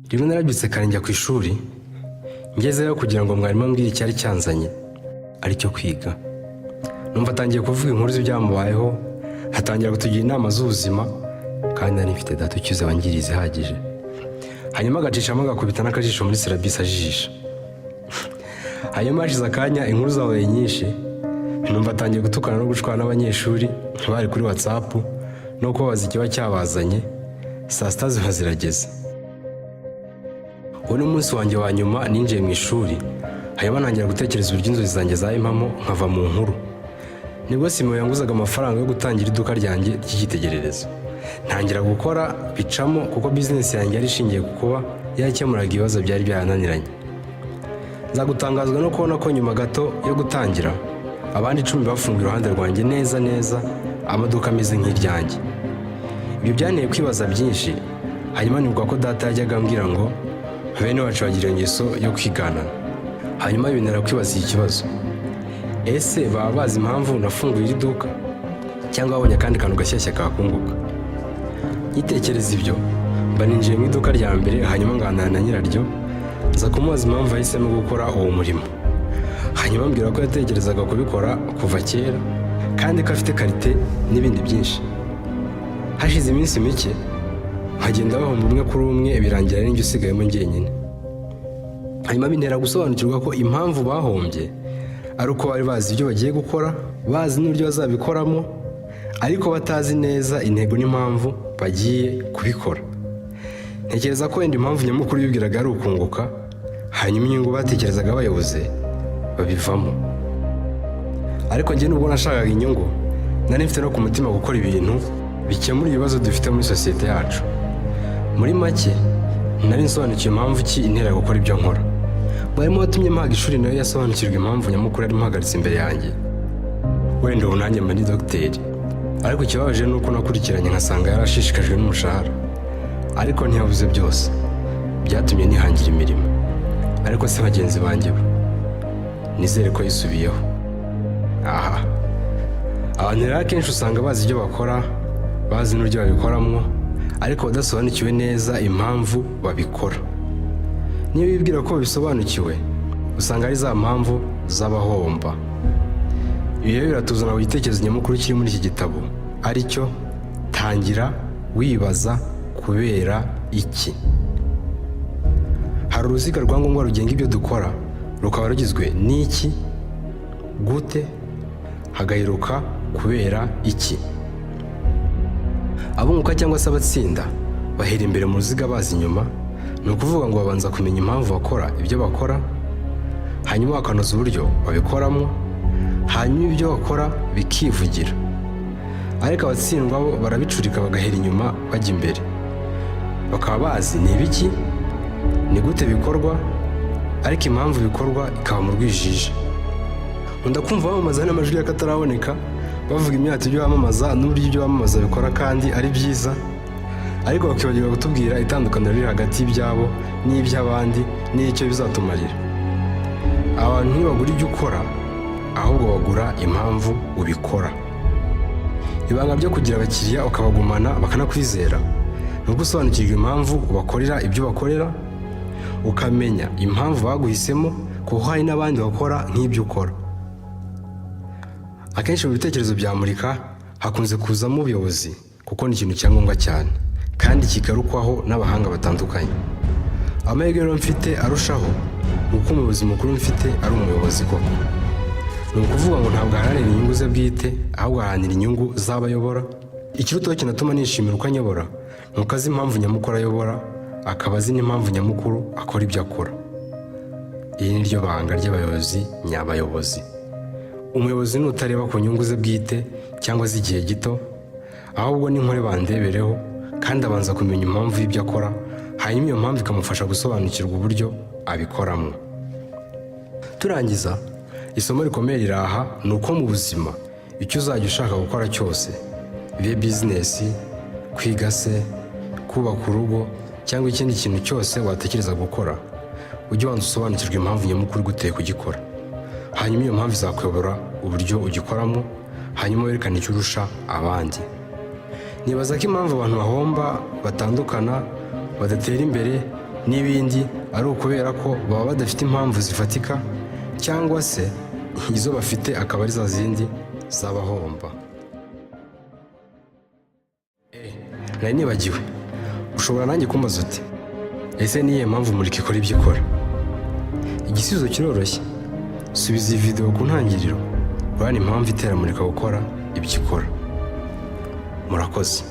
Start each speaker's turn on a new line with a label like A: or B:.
A: Rimwe narabyutse kare njya ku ishuri, ngezeyo kugira ngo mwarimu ambwire icyari cyanzanye, aricyo kwiga, numva atangiye kuvuga inkuru z'ibyamubayeho, atangira kutugira inama z'ubuzima, kandi nari mfite data ukize wangiriye izihagije. Hanyuma agacishamo agakubita n'akajisho muri syllabus ajijisha. Hanyuma hashize akanya inkuru zabaye nyinshi, numva atangiye gutukana no gushwana n'abanyeshuri bari kuri WhatsApp no kubabaza ikiba cyabazanye. Saa 6 ziba zirageze. Uwo ni umunsi wanjye wa nyuma ninjiye mu ishuri, hanyuma ntangira gutekereza uburyo inzozi zanjye zaba impamo nkava mu nkuru. Nibwo Simo yanguzaga amafaranga yo gutangira iduka ryanjye ry'icyitegererezo, ntangira gukora bicamo, kuko bizinesi yanjye yari ishingiye ku kuba yakemuraga ibibazo byari byarananiranye. Nza gutangazwa no kubona ko nyuma gato yo gutangira, abandi 10 bafunguye iruhande rwanjye neza neza amaduka ameze nk'iryanjye. Ibyo byanteye kwibaza byinshi. Hanyuma nibuka ko data yajyaga ambwira ngo bene wacu bagira ingeso yo kwiganana. Hanyuma bintera kwibaza iki kibazo: ese baba bazi impamvu nafunguye iri duka, cyangwa babonye akandi kantu gashyashya kakunguka? Nkitekereza ibyo, mba ninjiye mu iduka rya mbere, hanyuma nganira na nyiraryo, nza kumubaza impamvu yahisemo gukora uwo murimo. Hanyuma ambwira ko yatekerezaga kubikora kuva kera, kandi ko afite qualité n'ibindi byinshi. Hashize iminsi mike nkagenda bahomba umwe kuri umwe, birangira ari njye usigayemo njyenyine. Hanyuma bintera gusobanukirwa ko impamvu bahombye ari uko bari bazi ibyo bagiye gukora, bazi n'uburyo bazabikoramo, ariko batazi neza intego n'impamvu bagiye kubikora. Ntekereza ko wenda impamvu nyamukuru bibwiraga ari ukunguka, hanyuma inyungu batekerezaga bayoboze babivamo. Ariko njye, nubwo nashakaga inyungu, nari mfite no ku mutima gukora ibintu bikemura ibibazo dufite muri sosiyete yacu. Muri make, nari nsobanukiwe impamvu ki intera gukora ibyo nkora. Mwarimu watumye mpaga ishuri nawe yasobanukirwa impamvu nyamukuru yari imuhagaritse imbere yanjye. Wenda ubu nanjye mba ndi dogiteri, ariko ikibabaje ni uko nakurikiranye nkasanga yarashishikajwe n'umushahara, ariko ntiyabuze byose byatumye nihangira imirimo. Ariko se bagenzi banjye bo? Nizere ko yisubiyeho. Aha abantu rero akenshi usanga bazi ibyo bakora, bazi n'uburyo babikoramo, ariko badasobanukiwe neza impamvu babikora. Niyo bibwira ko babisobanukiwe, usanga ari za mpamvu z'abahomba. Ibi rero biratuzana ku gitekerezo nyamukuru kiri muri iki gitabo, aricyo tangira wibaza kubera iki. Hari uruziga rwa ngombwa rugenga ibyo dukora, rukaba rugizwe n'iki, gute, hagaheruka kubera iki. Abunguka cyangwa se abatsinda bahera imbere mu ruziga baza inyuma. Ni ukuvuga ngo babanza kumenya impamvu bakora ibyo bakora, hanyuma bakanoza uburyo babikoramo, hanyuma ibyo bakora bikivugira. Ariko abatsindwa bo barabicurika, bagahera inyuma bajya imbere, bakaba bazi ni ibiki, ni gute bikorwa, ariko impamvu bikorwa ikaba mu rwijiji. Nkunda kumva bamamaza n'amajwi y'akataraboneka, bavuga imyato ibyo bamamaza n'uburyo ibyo bamamaza bikora kandi ari byiza, ariko bakibagirwa kutubwira itandukaniro riri hagati y'ibyabo n'iby'abandi n'icyo bizatumarira. Abantu ntibagura ibyo ukora, ahubwo bagura impamvu ubikora. Ibanga ryo kugira abakiriya ukabagumana bakanakwizera ni uko usobanukirwa impamvu ubakorera ibyo ubakorera, ukamenya impamvu baguhisemo, kuko hari n'abandi bakora nk'ibyo ukora. Akenshi mu bitekerezo bya Murika hakunze kuzamo ubuyobozi, kuko ni ikintu cya ngombwa cyane kandi kigarukwaho n'abahanga batandukanye. Amahirwe rero mfite arushaho ni uko umuyobozi mukuru mfite ari umuyobozi koko. Ni ukuvuga ngo ntabwo aharanira inyungu ze bwite, ahubwo aharanira inyungu z'abayobora. Ikirutaho kinatuma nishimira uko anyobora ni uko azi impamvu nyamukuru ayobora, akaba azi n'impamvu nyamukuru akora ibyo akora. Iri ni ryo banga ry'abayobozi nyabayobozi. Umuyobozi ni utareba ku nyungu ze bwite cyangwa z'igihe gito, ahubwo ni nkore bandebereho, kandi abanza kumenya impamvu y'ibyo akora, hanyuma iyo mpamvu ikamufasha gusobanukirwa uburyo abikoramo. Turangiza, isomo rikomeye riraha ni uko mu buzima icyo uzajya ushaka gukora cyose, bibe bizinesi, kwiga se, kubaka urugo cyangwa ikindi kintu cyose watekereza gukora, ujye ubanza usobanukirwa impamvu nyamukuru iguteye kugikora. Hanyuma iyo mpamvu izakuyobora uburyo ugikoramo, hanyuma werekane icyo urusha abandi. Nibaza ko impamvu abantu bahomba, batandukana, badatera imbere. n'ibindi, ari ukubera ko baba badafite impamvu zifatika, cyangwa se izo bafite akaba ari za zindi z'abahomba. Nari nibagiwe, ushobora nanjye kumbaza uti: "Ese niyihe mpamvu Murika ikora ibyo ikora?" Igisubizo kiroroshye. Subiza iyi videwo ku ntangiriro, urabona impamvu itera Murika gukora ibyo ikora. Murakoze.